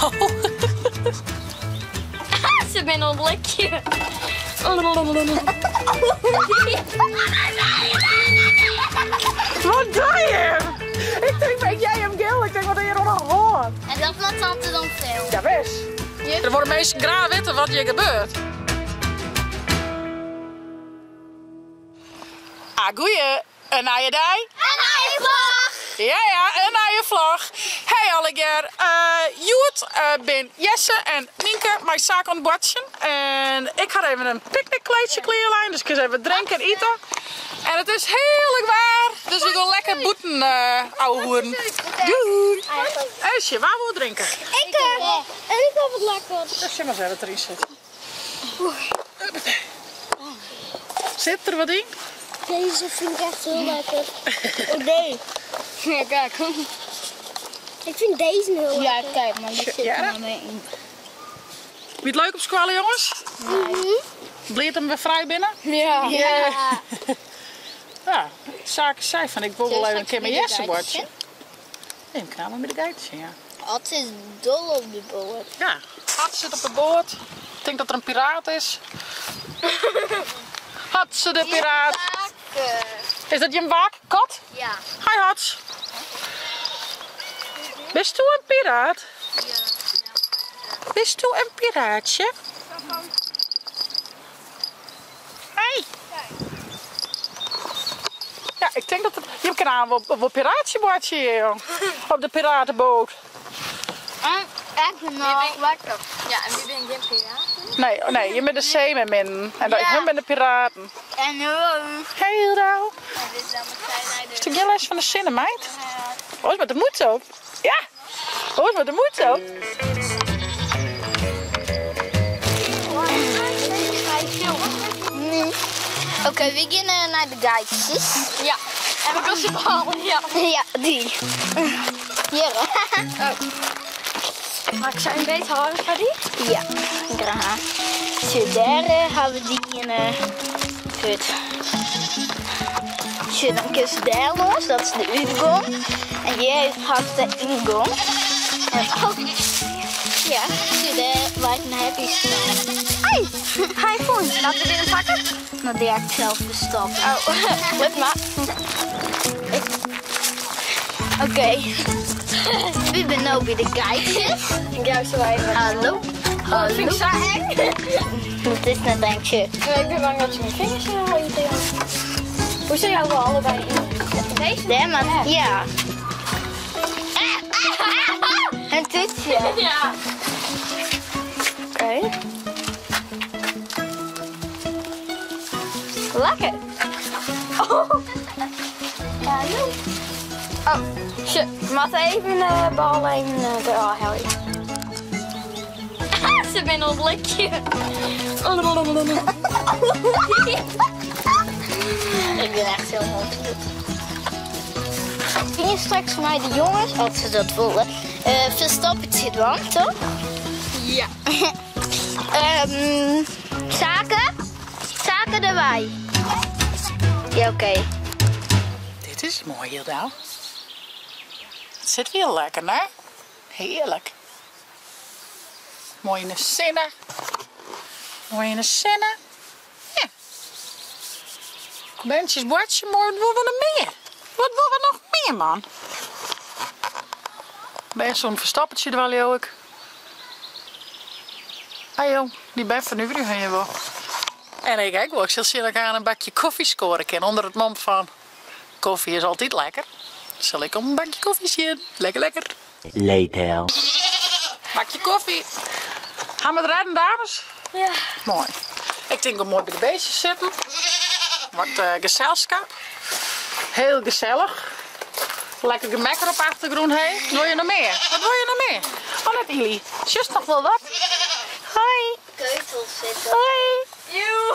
Oh. Se binne oan it likjen. Wat doe je? Ik tink, ik hear him gil. Ik tink, wat is hjir oan de hân? En dat moat tante dan filmen. Jawis. Der wolle minsken graach witte wat hjir gebeurt. Ah, goeie. In nije dei. In nije vlog! Ja, ja, in nije vlog. Hey allegear. Hjoed bin Jesse en Nynke mei Sake oan it boartsjen. En ik ha even in picknickkleedsje klearlein, dus ik kin even wat drinke en ite. En it is hearlik waar, dus we gean lekker bûten ouwehoeren. Doei! Eusje, wa wol drinke? Ik! En ik wil wat lekkers. Sjen mar ris even wat deryn sit. Sit der wat yn? Deze vind ik echt heel lekker. Oh nee. Ja, kijk. Ik vind deze heel lekker. Ja, kijk, maar die zit er maar mee in. Wie it leuk op skoalle, jonges? Bliid dat we wer frij binne? Ja. Ja. Ja, Sake sei fan ik wol wol even in kear mei Jesse boartsje. Even knabbelje mei de geitsje, ja. Ad is dol op de boat. Ja, Ad sit op de boat. Ik tink dat er in piraat is. Hatse de piraat. Is dat jim waakkat? Ja. Hi Hats. Bist do in piraat? Ja. Bist do in piraatsje? Hey. Ja, ik tink dat it, jim kinne aan wol, wol piraatsje boartsje hjir, jong. Op de piratenboot. En echt nog lekker. Ja, en wy binne gjin piraten. Nee, oh nee, jim binne de seemearminnen. En Ja. hun binne de piraten. En nu. Hey Hildo. En dit is dan meteen Is het gjin lêst fan de sinne, meid? Oars mei de mûts op. Ja, oars mei de mûts op. Oké, we gaan naar de geitjes. Ja, en we gaan ze behalen. Ja, ja die. Hier. Oh. Mag ik zo een beetje horen van die? Ja, graag. Zo, daar hebben we die in het. Zo, dan kun je daar los, dat is de uitgang. En hier heeft had de ingang. En oh, ja, zo daar waar ik een happy Hey, hi Fons. Laten we dit even pakken? Nou, die heb ik zelf verstopt. Oh, let maar. Oké. We zijn nu bij de geitjes. Ik jou zo even. Hallo. Oh, dat vind ik zo eng. Dat is net denk je. Nee, ik ben bang dat je mijn vingers er al in Hoe zijn jou wel allebei in? Deze? Nee, maar ja. Een toetje. Ja. Oké. Lekker. Oh. Hallo. Oh, shit. Maat even de bal even eraf halen. Ze zijn aan het likje. Ik ben echt heel hond. Vind je straks mij de jongens, als ze dat willen, verstoppertje dwang, toch? Ja. Zaken? Zaken erbij. Ja, oké. Dit is mooi, Hilda. Het zit weer lekker, hè? Heerlijk. Mooi in de sinne. Mooi in de sinne. Ja. Bentjes, bordje, mooi. Wat willen we nog meer? Wat willen we nog meer, man? Ben zo'n verstappertje er wel, joh, ik. Hey, joh, die ben van nu weer hier wel. En ik kijk wel, ik zal zien dat ik aan een bakje koffie scoren kan. Onder het mom van koffie is altijd lekker. Zal ik om een bakje koffie zien? Lekker, lekker. Later. Bakje koffie. Gaan we het redden, dames? Ja. Mooi. Ik denk dat mooi bij de beestjes zitten. Wat gezelschap. Heel gezellig. Lekker gemekker op achtergrond heen. Wat wil je nog meer? Wat wil je nog meer? Oh, net Ili. Just nog wel wat. Hoi. Keutels zitten. Hoi. Joe.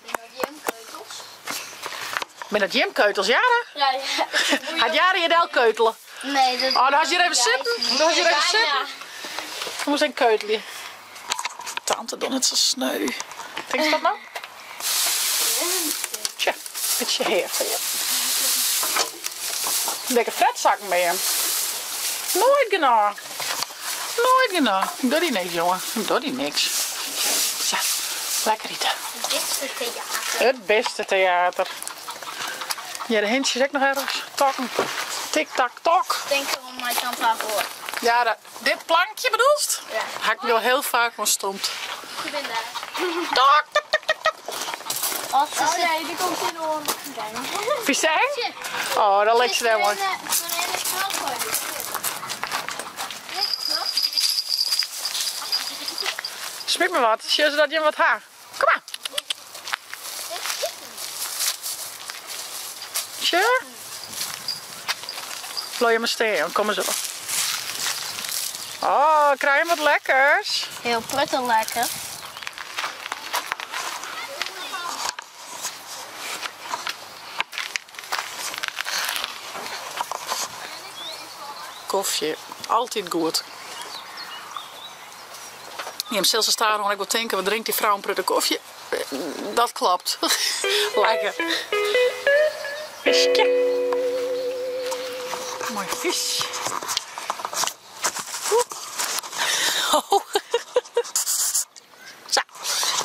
Ben dat Jim-keutels? Ben dat Jim-keutels, ja hè? Ja, ja. Had Jari je del keutelen? Nee, dat Oh, dan had je er even zitten. Dan had je er even zitten. Dan moest een keutelen. Tante doet het zo sneu. Denk je dat nou? Tja, beetje heer van je. Lekker vetzakken mee hem. Noait genôch. Noait genôch. Ik doch dy niks, jonge. Ik doch dy niks. Sa, lekker ite. Het bistetheater. It bistetheater. Ja, de hintsjes ek noch ergens. Tokken. Tik tak tok. Tink derom mei tante har oar. Ja, dat, dit plankje bedoelst? Ja. Ha ik my al heel faak oan stompt. Ik bin dêr. Tok, tok, tok, tok, tok. Of ze Oh nee, die komt in oan. Fynst eng? Oh, dan ligt ze daar mooi. Smyt my wat, sjogge se dat jim wat ha. Kom mar. Sjoch. Bliuw jim mar stean, jong. Komme se wol. Oh, krije jim wat lekkers. Hiel protte lekker. Kofje, altyd goed. Jim sille sa stadichoan ek wol tinke, wat drinkt dy frou in protte kofje? Dat klopt. Lekker. Fiskje. Moai fisk. Oh. Sa,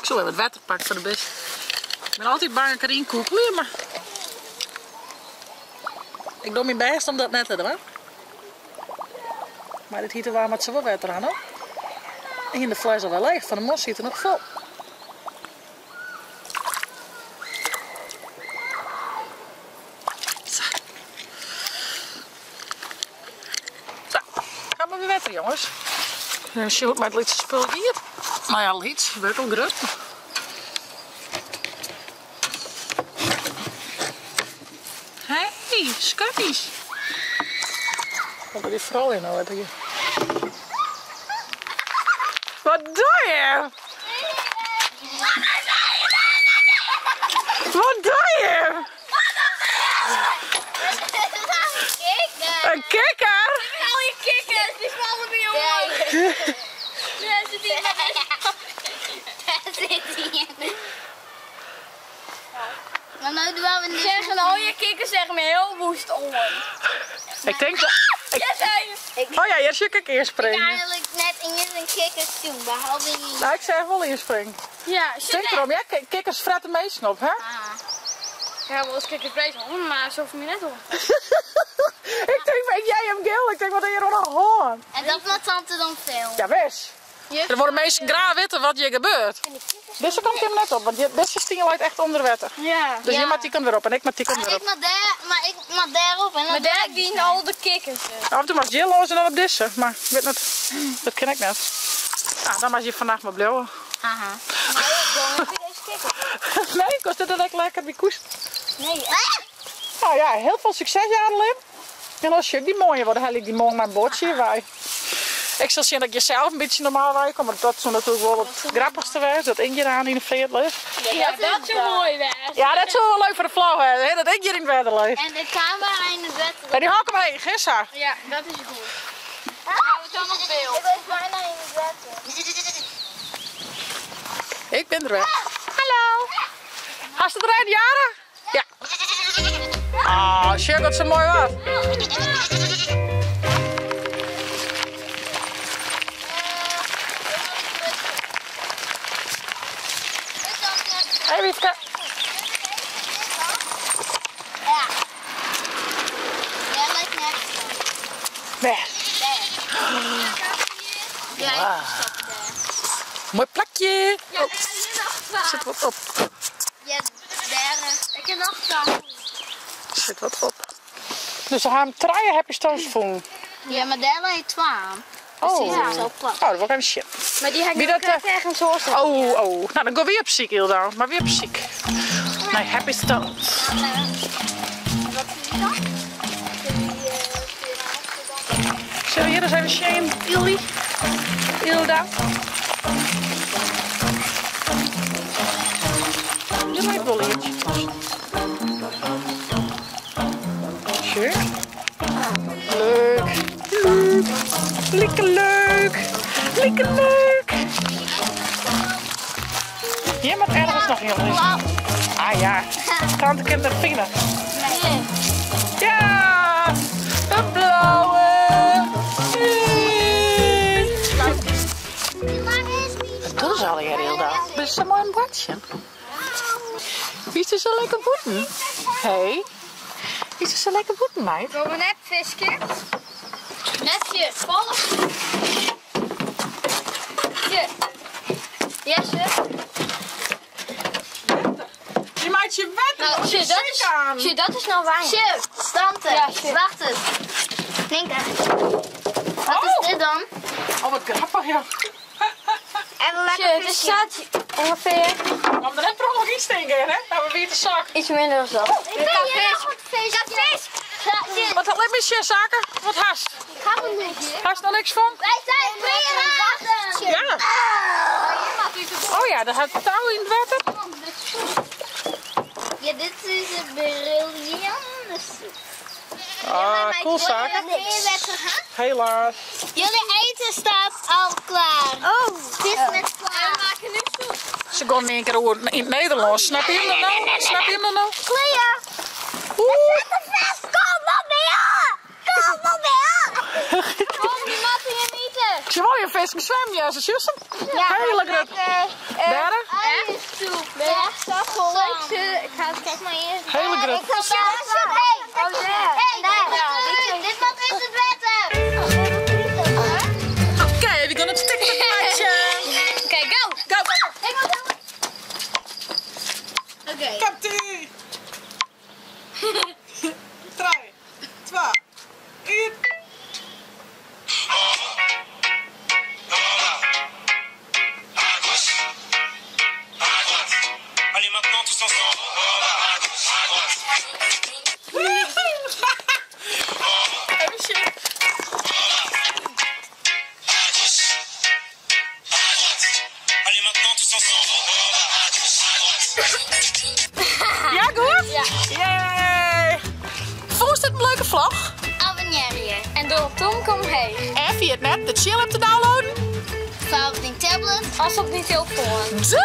ik sil even wat wetter pakke foar de bist. Ik bin altyd bang dat ik deryn koekelje, mar ik doch myn bêst om dat net te dwaan. Mar dit hite waar moat se wol wetter ha, no? En de fles al wer leech, fan de moarn siet er noch fol. Sa. Sa, ha mar wer wetter jonges. Even sjen hoe't it mei it lytse spul giet. No ja, lyts, wurdt al grut. Hey, skatties. Wat die vrouw in nou hier? Wat doe je? Wat doe je? Een kikker? Al je kikkers, die vallen bij omhoog. Daar zit hij. Daar zit hij. Maar nou doen we niks. Zeggen al je kikkers zeggen me heel woest om. Ik denk dat... Ik... Ja, zijn. Oh ja, hier zie ik eerst Ik springen. eigenlijk net in een kikkers doen, behalve in Nou, ik zeg wel inspringen. Ja, Denk erom, ja, kikkers fretten meesten op, hè? Ah. Ja, wel eens kikkers bezig om, maar zo hoef je net om. Ik denk, weet jij hem geel? Ik denk, wat hier nog hoorn. En dat maakt tante dan veel. Ja, wist. Er worden meesten graag weten wat hier gebeurt. Deze komt hem net op, want deze stien ligt echt onder water. Ja. Dus Ja. je maakt die kant weer op en ik maak die kant Maar weer ik op. maar daar, maar ik maar daarop en dan Maar daar dienen al de kikkers. Af en toe mag Jill los en dan op deze, maar ik weet net, dat ken ik net. Nou, dan mag je vandaag maar blijven. Haha. Nee, deze kikkers. Nee, kost dit dan ook lekker bij koest? Nee. Nou ja, heel veel succes, Adeline. En als je die mooie wordt, dan haal ik die morgen mijn bordje bij. Ik zal zien dat ik jezelf een beetje normaal wijk, maar dat is natuurlijk wel het grappigste wees, dat ik hier aan in de veert ligt. Ja, dat is zo mooi weg. Ja, dat is wel leuk voor de flauw, hè, dat ik hier in het water lig. En de camera in het water. En die hak omheen, gissa. Ja, dat is goed. Dan gaan we het dan nog beeld. Ik ben bijna in het water. Ik ben er weer. Hallo. Hast het eruit, Jara? Ja. Ah, oh, dat zo mooi wat. Hey Wiepke. Ja. Jij lijkt nergens op. Weg. Daar. Ja, ik stop daar. Mooi plakje. Ja, Oh, ik ga hier nog zit wat op. Ja, daar. Ik heb nog tafel. Zit wat op. Dus ze hebben treien heb je stones voelen. Ja, maar daar lijkt twee aan. Oh. Precies op zo'n plak. Oh, dat wordt even shit. Maar die heb Wie ik dat, ook ergens hoor. Oh, oh. Nou, dan gaan we weer op ziek, Ilda. Maar weer op ziek. Nee, happy stones. Wat vind je dan? Zullen we hier eens even shame, Ildi? Ilda? Je lijkt wel eentje. Sure. Leuk. Leuk. Lekker leuk. Lekker leuk. Hier moet ergens nog heel eens. Ah ja. Tante kinderen vinden. Nee. Ja, een blauwe. boartsjen. Wist sa lekker bûten? Hey. Wist sa lekker bûten, meid? Gaan we net visken? Netje, vallen. Jesse. Je maakt je wetter. Nou, je dat is, aan. dat is nou wijn. Tje, tante. Ja, tje. Wacht eens. Nienke. Wat Oh. is dit dan? Oh, wat grappig, ja. En Tje, lekker het staat ongeveer Om er net per ongeluk iets tegen, hè? Nou, we weer de zak. iets minder dan dat. Ik ben hier nog wat vis. Vis. Wat let me zien, zaken? Wat haast? Ga maar niks. Haast nog niks van? Wij zijn piraten. Ja. Oh ja, daar gaat het touw in het water. Ja, dit is een briljante soep. Ah, cool zaken. Helaas. Jullie eten staat al klaar. Oh. Vis met klaar. We maken nu soep. Ze gaan in één keer over in het Nederlands. Snap je hem dan nou? Snap je hem dan nou? Clea. Oeh. De vis, kom op weer. Kom op weer. Kom, die matten hier niet. Ze wil je vis met zwemmen, ja, ze zussen. Ja, Hele groot. Derde. Uiensoep. Ja, Ik ga het Kijk maar hier. Hele groot. Ik zal Hey, hey, dit moet in het water. Oké, we gaan het TikTok matchen. Oké, go! Go, go, go. Ik moet helemaal- Oké. Komt-ie. 3, 2, 1. À gauche, à droite. Allez maintenant tous ensemble. À gauche, à droite. Even shit. À gauche, à droite. Allez maintenant tous ensemble. À gauche, à droite. Ja, goed? Ja. Yay. Vond het een leuke vlog? Abonneer je. En door Tom kom heen. En via het net de chill app te downloaden. Favoriet tablet. Als op die telefoon. Doei!